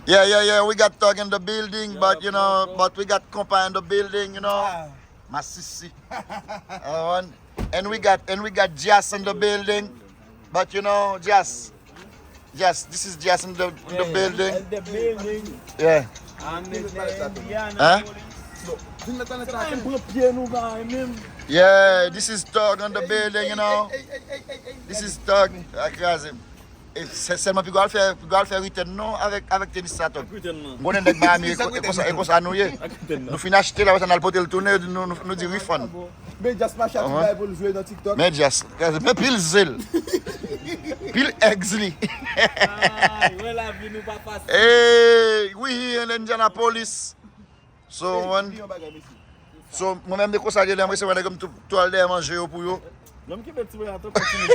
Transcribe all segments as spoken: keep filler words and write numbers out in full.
Yeah, yeah, yeah. We got Thug in the building, but you know, but we got Compa in the building, you know. Masisi. Uh, and, and we got and we got Jas in the building, but you know, Jas, Jas, this is Jas in the in the building. In the building. Yeah. And the Indiana Huh? Police. Sa pa yon pran pye nou ba menm. Yeah, this is Thug in the building, you know. This is Thug. A kraze m. E sè- sèlman piga al fè piga al fè return non avèk avèk tenis sa Thug. M konnen nèg Miami e konsa e konsa nou ye. Nou fin achte la, apre sa n al pote l tounen, nou nou- nou di refund. Men Jas mache ap bay pou l jwe nan TikTok. Men Jas, men pil zel. Pil eggs li. Ay, wè lavi nou pa fasil. Hey, we here in Indianapolis. So, one. So, mwen menm de konsa de lè mwen se wè nèg yo m tou tou al dèyè manje yo pou yo. Nonm ki bèt ti wè ato kontinye.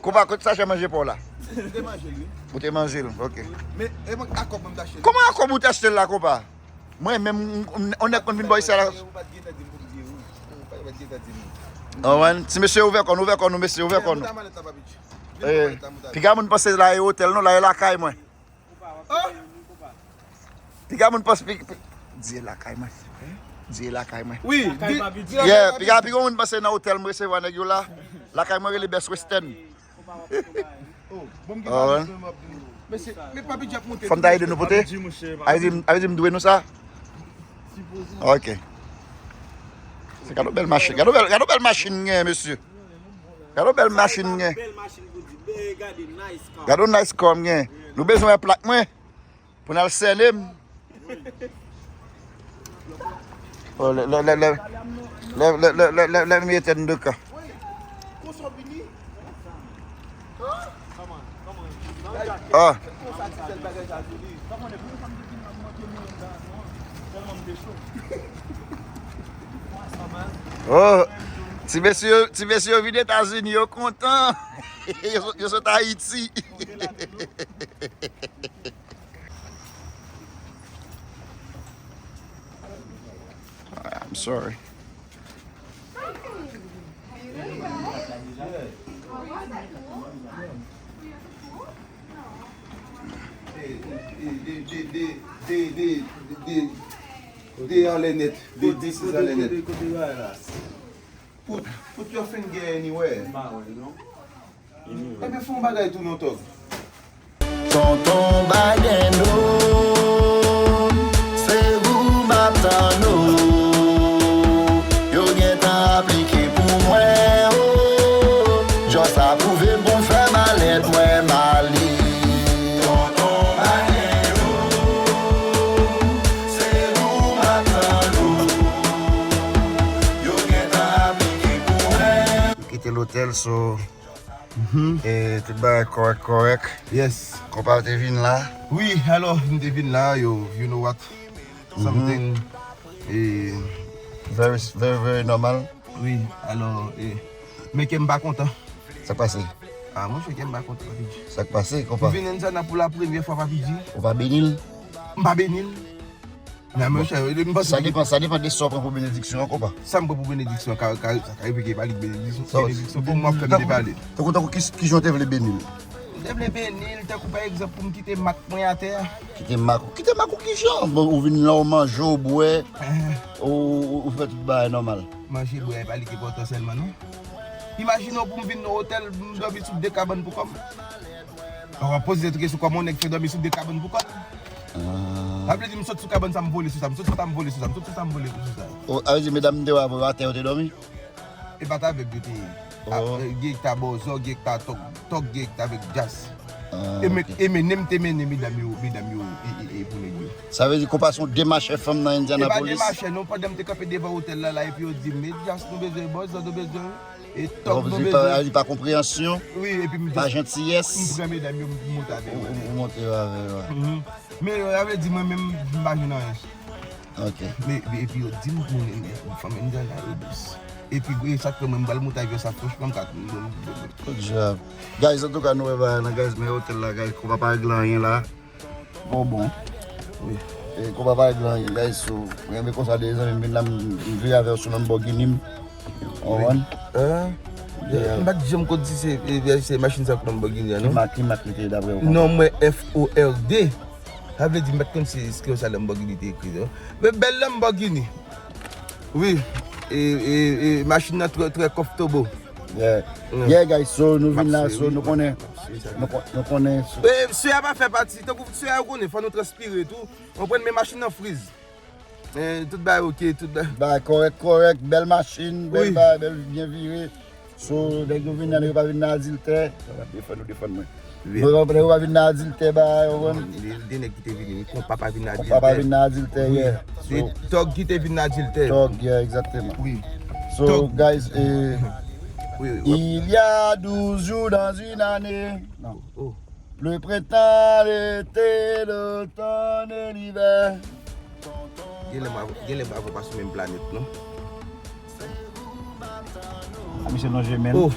Konpa, kote sa chè manje pa w la? Ou te manje l, wi. Ou te manje l, ok. Men, e mwen akò mwen m t achte l. Kòman akò ou te achte l la, konpa? Mwen menm, on nèg konn vin bò isi a la. Ou pa t gentan di m pou m di wi. Ou pa t gentan di m. Anwen, ti mesye ouvè kò nou, ouvè kò nou, mesye, ouvè kò nou. Piga moun panse la e otèl, non, la e lakay mwen. Piga moun panse, pi- pi- Di e lakay mwen. Di e lakay mwen. Wi, di- di lakay Yeah, Papi piga G. Piga moun panse nan otèl mwen resevwa nèg yo la. Lakay mwen rele Best Western. Oh, bon, m gen bagay mwen ap di nou. Mesye, men Papi G ap monte. Fò m ta ede nou pote? Papi G, monchè, Papi G. Ay di m- ay di m dwe nou sa? Ok. Se gade yon bèl machin. Gade yon bèl, gade yon bèl machin gen, mesye. Gade yon bèl machin gen. Bèl machin pou di. Bèl, gade, nice car. Gade yon nice car m gen. Nou bezwen wè plak mwen pou n al sène m. Oh, lè, lè, lè, lè, lè, lè, lè, lè, lè, lè m etèn de ka. Ah. Oh, ti mesye yo, ti mesye yo vin Etazini, yo kontan. Yo, yo sot Ayiti. I'm sorry. De, de, de, de, de, de, de, de, de anlè nèt. De, de, de anlè nèt. Put, put your finger anywhere. Ebyen, fè yon bagay tou non, Tòg. Tonton Bagendo, se ou m ap tann, o. Yo gentan aplike pou mwen, o. Just apwouve m pou m fè malèt mwen m ale. Tonton Bagendo, se ou m ap tann, o. Yo gentan aplike pou mwen. Kite lotèl, so, e, tout bagay kòrèk, kòrèk. Yes. Konpa te vin la. Wi, alò, m te vin la, yo, you know what? Something, e, very, very, very normal. Wi, alò, e, men kè m pa kontan. Sa k pase? A, monchè, kè m pa kontan, Papi G. Sa k pase, konpa? M vin Indiana pou la premyè fwa, Papi G. Ou pa beni l? M pa beni l. Nan, monchè, m panse Sa depann, sa depann de sa w pran pou benediksyon an, konpa. Sa m pran pou benediksyon, ka, ka, sa ka replike pa li benediksyon. Sa, benediksyon pou mwen, fè m te pale. Tankou, tankou, ki, ki jan w te vle beni l? M te vle beni l, tankou, pa egzanp, pou m kite mak mwen atè a. Kite mak ou, kite mak ou ki jan? Bon, ou vin la, ou manje, ou bwè, ou, ou, ou fè tout bagay nòmal. Manje, bwè, e pa li ki enpòtan sèlman, non. Imajine w pou m vin nan otèl, m dòmi sou de kabann pou kò m. Ou ap poze tèt ou kesyon kòman yon nèg fè dòmi sou de kabann pou kò l. Sa vle di m sot sou kabann sa m vole sou sa, m sot sou sa m vole sou sa, m sot sou sa m vole sou sa. O, sa vle di medam m te wè avè w atè yo te dòmi? E pa t avè m yo te ye. Gen k ta bòzò, gen k ta tòg, tòg, gen k ta avèk djaz. E men, e mennen m te mennen medam yo, medam yo, e, e, e pou nèg yo. Sa vle di konpa se yon demachè fanm nan Indianapolis? E pa demachè non, pandan m te kanpe devan otèl la, la, epi yo di m, men djaz nou bezwen, bòzò nou bezwen. E tòg nou bezwen. Pa, pa konpreyansyon, wi, epi m pa jantiyès. M pran medam yo, m monte avè yo. Ou, ou monte avè yo. Men, sa vle di mwen menm, m pa jwenn anyen. Ok. Men, men, epi yo di m, moun, fanm Indiana yo dous. Epi, e sa k fè mwen, m pral monte avyon sa, franchman, m ka. Good job. Guys, antouka, nou wè bagay la, guys, men otèl la, guys, konpa pa regle anyen la. Bon, bon. Wi. E konpa pa regle anyen, guys, so, mwen renmen konsa de zanmi m vin la, m, m vire avè yo sou menm bò gini m. Ou konprann? Yeah. M pa t janm konn si se, e, se machin sa k Lamborghini an, non. Ki mak, ki mak li te dapre ou? Non, mwen F O R D. Sa vle di, m pa t konn si, si se sa Lamborghini te ekri, non. Men bèl Lamborghini. Wi. E, e, e machin nan trè, trè comfortable. Yeah. Mm. Yeah, guys, so nou vin la, so nou konnen, nou kon-, nou konnen. E, sè a pa fè pati, tankou sè a yo konnen, fò nou transpire tou. Ou konprann, men machin nan friz. Eh, tout bagay ok, tout bagay. Bagay kòrèk, kòrèk, bèl machin, bèl bagay, bèl byen vire. So, nèg yo vin nan, yo pa vin nan adiltè. Defann ou, defann mwen. Yo pa, yo pa vin nan adiltè, bagay, ou konprann? Li, li nèg ki te vini, wi, konpa pa vin nan adiltè. Konpa pa vin nan adiltè, yeah. Se tòg ki te vin nan adiltè. Tòg, yeah, exactement. Wi. So, guys, eh, il y a douze jours dans une année. Non. Oh. Le printemps, l'été, l'automne et l'hiver. Genlè m a-, genlè m avè w pa sou menm planèt, non? A, misye lonje men l. Oh.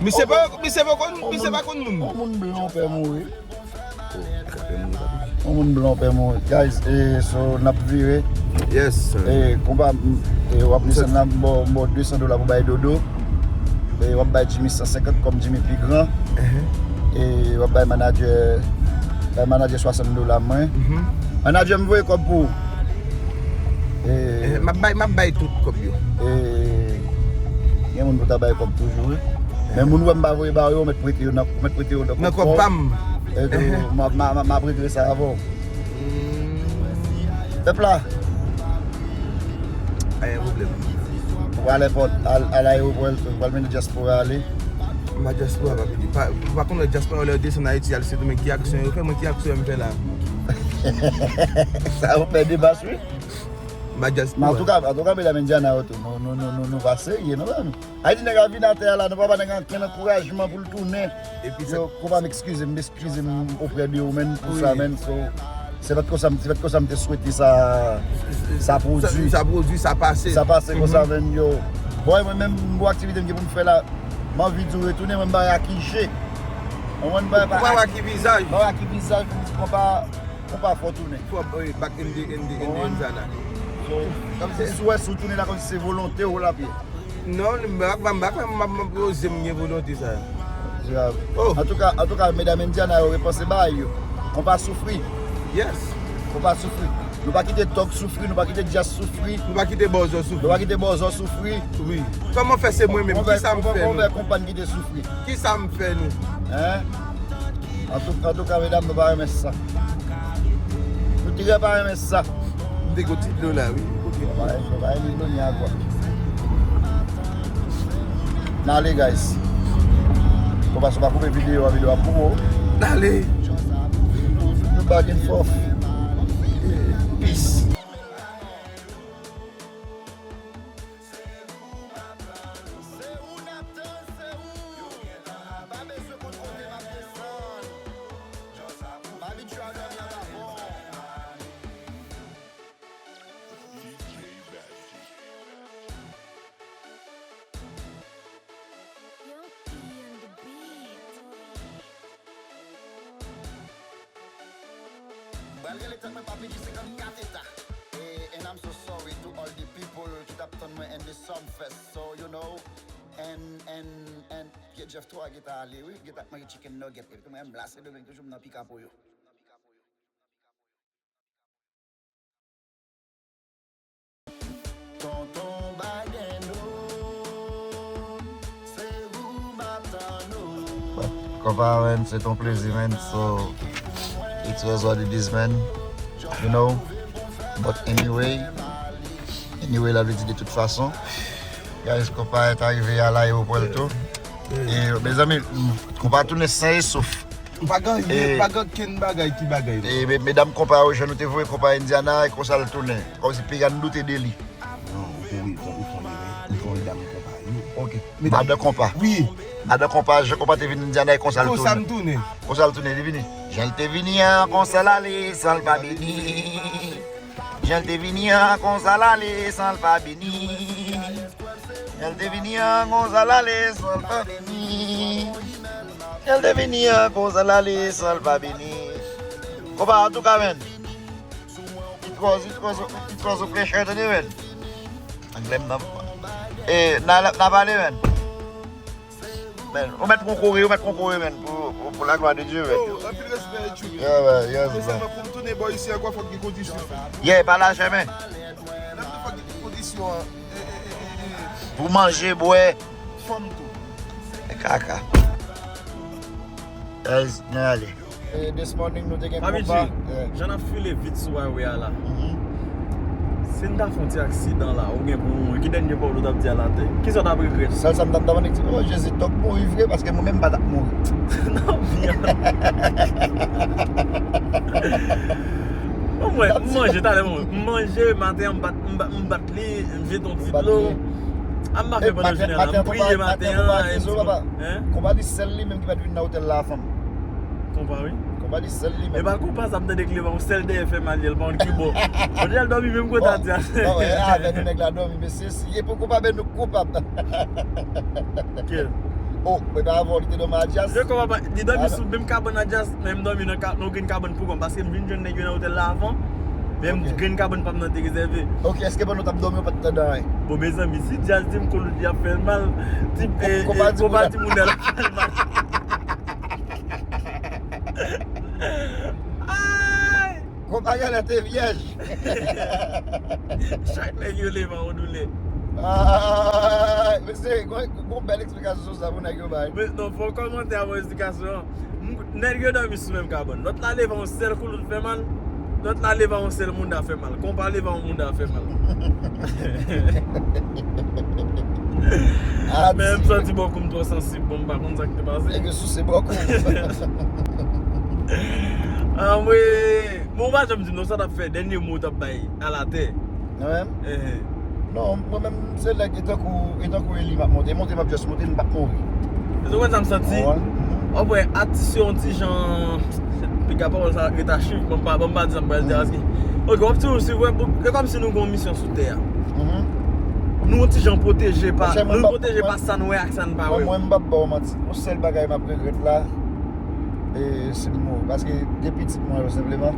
Misye pa, misye pa konn, misye pa konn moun. On moun blan pè mouri. Oh, pè mouri pa piti. On moun blan pè mouri. Guys, eh, so, n ap vire. Yes, sir. Eh, konpa, m, eh, w ap desann la, m ba w, m ba w de san dola pou bay Dodo. E w ap bay Jimmy san senkant kòm Jimmy pi gran. E w ap bay manadjè, bay manadjè swasant dola mwen. Manadjè m voye kòb pou ou. E m ap bay, m ap bay tout kòb yo. E gen moun pou ta bay kòb toujou, wi. Men moun wè m pa voye ba yo, mèt prete yo nan, mèt prete yo nan kòb pa m. E tou, m ap, m ap, m ap regle sa avè w. Pèp la. Pa gen pwoblèm. Ou al èpòt, al, al ayewopò, ou pral mennen dyaspora ale. Ma dyaspora pa vini. Pa, ou pa konn lè dyaspora lè yo desann Ayiti al Sendomeng, ki aksyon yo fè, mwen ki aksyon yo m fè la. Sa yo fè debach, wi. Ma dyaspora. Men antouka, antouka, medam Indiana yo tou, nou, nou, nou, nou, nou pa serye, non, frè m? Ayiti nèg ap vin atè a la, nou pa ba nèg ankenn ankourajman pou l tounen. Epi yo, konpa m, eskize m, eskize m oprè de ou, menn, pou sa, menn. So, se pa t konsa, se pa t konsa m te swete sa, sa pwodui. Sa, sa pwodui, sa pase. Sa pase konsa, menn, yo. Bon, mwen menm, bon aktivite m gen pou m fè la, m anvi di w retounen, mwen m pa wè ak ki je. Mwen m pa wè ak ki vizaj. M pa wè ak ki vizaj pou m di konpa, konpa fò tounen. Fò, wi, back in the, in the, in the Indiana. So, kòmsi si w wè si w tounen la, kòmsi se volonte w l ap ye. Non, m pa, m pa, m pa, m pa, m pa poze m gen volonte sa. Grav. Oh. Antouka, antouka, medam Indiana yo repanse bagay yo. Konpa soufri. Yes. Konpa soufri. Nou pa kite tòg soufri, nou pa kite djaz soufri. Nou pa kite bòzò soufri. Nou pa kite bòzò soufri. Wi. Kòman fè se mwen menm? Kisa m fè nou? Kisa m fè nou? Hein? Antou-, antouka, medam, nou pa renmen sa. Nou trè pa renmen sa. M te gon ti dlo la, wi. Ok. Yo pa, yo pa renmen dlo ni agwa. N ale, guys. Fò pa, fò pa koupe videyo a, videyo a pou ou. N ale. Nou back and forth. Peace. Se ou n ap tann, se ou. Yo gentan pa bezwen konn kote m ap desann. Just ap, m abitye a dòmi anba pon. Young P on the beat. Pral rele tèt mwen pa piti senkannkat eta. E, and I'm so sorry to all the people ki t ap tann mwen in the Sumfest. So, you know, and, and, and, P J F twa gentan ale, wi, gentan ap manje chicken nugget. Epi mwen menm la, Sendomeng toujou m nan pika pou yo. Tonton Badeno, se ou m ap tann, oh. Konpa, man, se ton plezi, man. So, it was what it is, man. You know? But anyway, anyway, la vle di de tout fason. Guys, konpa t arive al ayewopò l tou. E, mezanmi, konpa tounen san e souf. M pa gen anyen, m pa gen okenn bagay ki bagay. E, me-, medam konpa yo, jan nou te voye konpa Indiana, e konsa l tounen. Kòmsi piga n doute de li. Non, ou fè, ou fè, ou fè medam konpa yo. Ok. Madan konpa. Wi. Madan konpa, jan konpa te vin Indiana, e konsa l tounen. Konsa m tounen. Konsa l tounen, li vini. Jan l te vini an, konsa l ale, san l pa beni. Jan l te vini an, konsa l ale, san l pa beni. Jan l te vini an, konsa l ale, san l pa beni. Jan l te vini an, konsa l ale, san l pa beni. Konpa, antouka, man. It was, it was, it was a pleasure, tande, man. Anglè m nan. E, n a, n a pale, menn. Menn, ou mèt konkore, ou mèt konkore, menn, pou, pou, pou la gloire de Dieu, menn. Oh, anpil respè, Junior. Yeah, man, yes, man. Mezanmi, pou m tounen bò isi ankò, fòk gen kondisyon. Yeah, pa lajè, menn. Menm tou fòk gen kondisyon, e, e, e, e, e. Pou manje, bwè. Fanm tou. E kaka. Guys, n ale. E, this morning, nou te gen konpa. Papi G, jan n ap file vit sou highway a la. Si n ta fè yon ti aksidan la, ou gen pou mouri. Ki dènye pawòl ou t ap di alatè? Kisa w t ap regrèt? Sèl sa m t ap tande, di, "Oh, Jezi, t ap mouri vre, paske mwen menm m pa t ap mouri." Non, byen. Bon, mwen, m manje talè, mwen. M manje, maten an, m bat, m bat, m bat li, m jete yon ti dlo. A m pa fè pandan jounen an, m priye maten an, e m di, papa. Konpa di sèl li menm ki pa t vin nan otèl la, fanm. Konpa, wi. Konpa di sèl li menm. E pa konpa sa m tande k leve yon sèl dèyè fè mal, li pa konn ki bò. Bon, li al dòmi menm kote a di a. Bon, e avè nou nèg la dòmi, mesye, si e pou konpa, ben nou koupab. Kèl? Oh, e pa avè w li te dòmi a Jazz? Li dòmi sou menm kabann a Jazz, men m dòmi nan ka-, nan grenn kabann pou kò m, paske m vin jwenn nèg yo nan otèl la avan. Menm grenn kabann pa m nan te rezève. Ok, èske pandan w t ap dòmi, w pa t tande anyen? Bon, mezanmi, si Jazz di m koulout li ap fè l mal, di, eh, konpa di moun nan ap fè l mal. Ay! Konpa genlè te vyèj. Chak nèg yo leve a yon doulè. Ay, mesye, gon, gon bèl eksplikasyon sou sa pou nèg yo bay. Men non, fò w kòmante avan eksplikasyon an. M, nèg yo dòmi sou menm kabann. Lòt la leve a yon sèl koulout fè mal. Lòt la leve a yon sèl mounda fè mal. Konpa leve a yon mounda fè mal. Men m santi bòkou m twò sansib, bon, m pa konn sa k te pase. Nèg yo souse bòkou. Anmwe. Bon, ou pa janm di m non sa w t ap fè, dènye mo w t ap bay alatè. Mwen menm? Ehe. Non, mwen menm, se nèg e tankou, e tankou Eli m ap monte. Monte m ap just monte, m p ap mouri. Ou konn sa m santi? Ou wè, atis yo yon ti jan, piga pawòl sa ret achiv, bon, m pa, bon, m pa di sa m pral di a, paske, ok, w ap toujou swiv, wè, e kòmsi nou gen yon misyon sou tè a. Nou yon ti jan pwoteje pa, nou pwoteje pa sa n wè ak sa n pa wè. Mwen, mwen, m p ap ba w manti. Yon sèl bagay m ap regrèt la, e, se m mouri. Paske de pitit mwen yo, senpleman,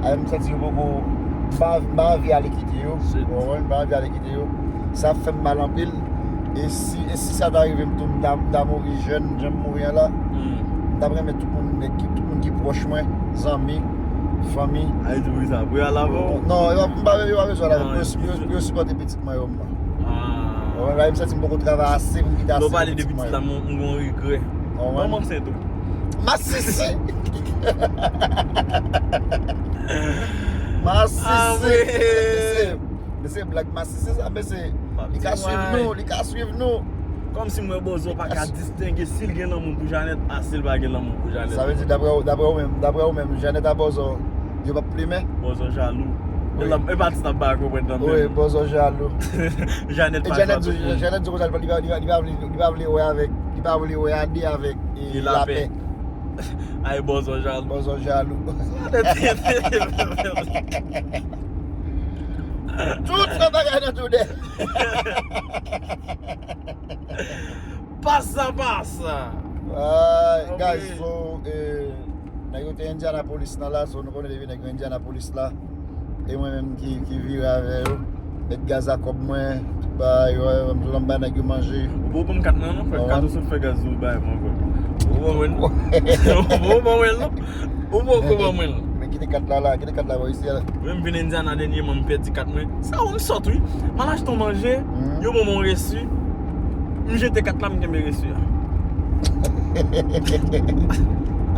a, m santi yo poko, m pa, m pa anvi ale kite yo. Ou konprann? M pa anvi ale kite yo. Sa ap fè m mal anpil. E si, e si sa ta rive m tou, m ta, m ta mouri jèn, jan m mouri an la, m t ap renmen tout moun, nèg ki, tout moun ki pwòch mwen, zanmi, fanmi. A, e di pou ki sa? Pou yo al avè w? Non, yo pa, m pa, yo pa bezwen al avè m. Pou yo, pou yo, pou yo sipòte pitit mwen yo, m. Ah. Ou konprann? M santi m poko travay ase pou m kite ase pou pitit mwen yo. Lè w pale de pitit la, m, m gon regrè. Ou konprann? Manman m sent tou. Masisi! Masisi! Ah, wi. Mesye, mesye, blag masisi sa, mesye. Li ka swiv nou, li ka swiv nou. Kòmsi m wè Bòzò pa ka distenge si l gen lanmou pou Janèt, a si l pa gen lanmou pou Janèt. Sa vle di, daprè w, daprè w menm, daprè w menm, Janèt a Bòzò, yo p ap plimen? Bòzò jalou. Wi. E pa ti sa m pa konprann nan menm. Wi, Bòzò jalou. Janèt pa jalou. Janèt di konsa, li pa, li pa, li pa vle, li pa vle wè avèk, li pa vle wè a de avèk, e, lapè. Ay, Bòzò jalou. Bòzò jalou. Tout sa bagay nan tou de. Pasa, pasa. Ay, guys, so, eh, nèg yo te Indianapolis nan la, so nou konnen depi nèg yo Indianapolis la, e mwen menm ki, ki vire avè yo. Met gaz a kòb mwen, tout bagay, yo, m toujou bay nèg yo manje. Ou poko ban m kat mwen non, frè, kat ou sot fè gaz ou bay mwen, frè. Ou ban mwen l? Ou ban mwen l non? Ou poko ban mwen l? Men kite kat la la, kite kat la bò isi a. Mwen m vin Indiana dènyèman, m pèdi kat mwen. Sa ou m sòt wi. M al achte yon manje, yo ban mwen yon resi. M jete kat la, m kenbe resi a.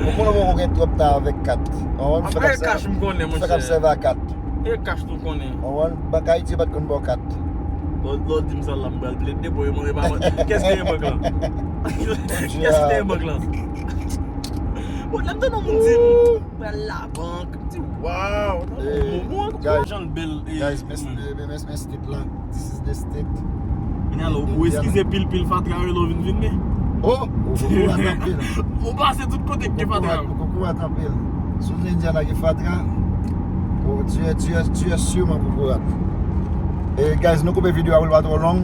Ou konnen ou gen twòp tan avèk kat. Ou konprann? Fè k ap sèvi, fè k ap sèvi a kat. E kach tou konnen. Ou konprann? Bank Ayiti yo pa t konn ba w kat. Lè w, lè w di m sa la, m pral plede pou yo mande pa mwen. Kiyès ki te gen bank lan? Kiyès ki te gen bank lan? Bon, lè m tande yon moun di m pral labank, m di, "Waw, tande yon bon, bon, bon jan l bèl." Guys, men, men, men, men state la. This is the state. Kounye a la, ou eskize pil, pil fatra yo lè w vin filme. Oh! Ou kokorat anpil. Ou pase tout kote k gen fatra yo. Ou kokorat anpil. Si w vin Indiana gen fatra, ou, tu es, tu es, tu es sûrement kokorat. E, guys, nou koupe videyo a pou l pa twò long.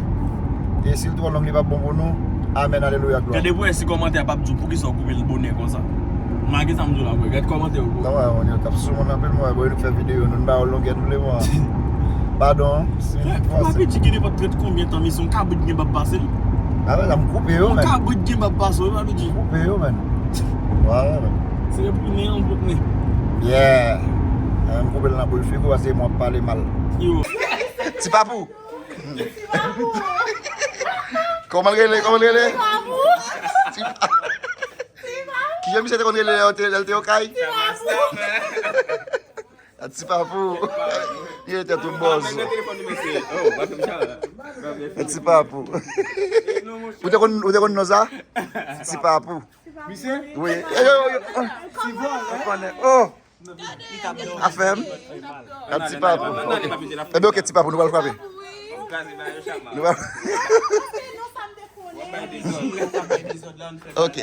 E si l twò long, li p ap bon pou nou. Amèn, alelouya, glwa. Gade pou wè si kòmantè a p ap di w poukisa w koupe l bonè konsa. Make sa m di w la, bro. Gad kòmantè yo, bro. Non, wè, yo t ap sou moun anpil, mwen, bro, nou fè videyo, nou ba yo longè nou vle, mwen. Padon, se yon fwa. Papi G gen nenpòt trant konbyen tan, men se yon kabrit gen bab pase l. A, men, m koupe yo, men. Yon kabrit gen bab pase l, Papi G. Koupe yo, men. Wala, men. Se pou nen, yon bout nen. Yeah. M koupe l nan boul figi w, paske mwen ap pale mal. Yo. Ti Papou. Kòman l rele? Kòman l rele? Ti Papou. Kijan misye te konn rele lè l te, lè l te okay? A, Ti Papou. Li rete tou bòz. A, Ti Papou. Ou te konn, ou te konn non sa? Ti Papou. Wi. Yo, yo, yo. Ou konnen. Oh. Afè m. A, Ti Papou. Ebyen, ok, Ti Papou, nou pral frape. Nou pral. Ok.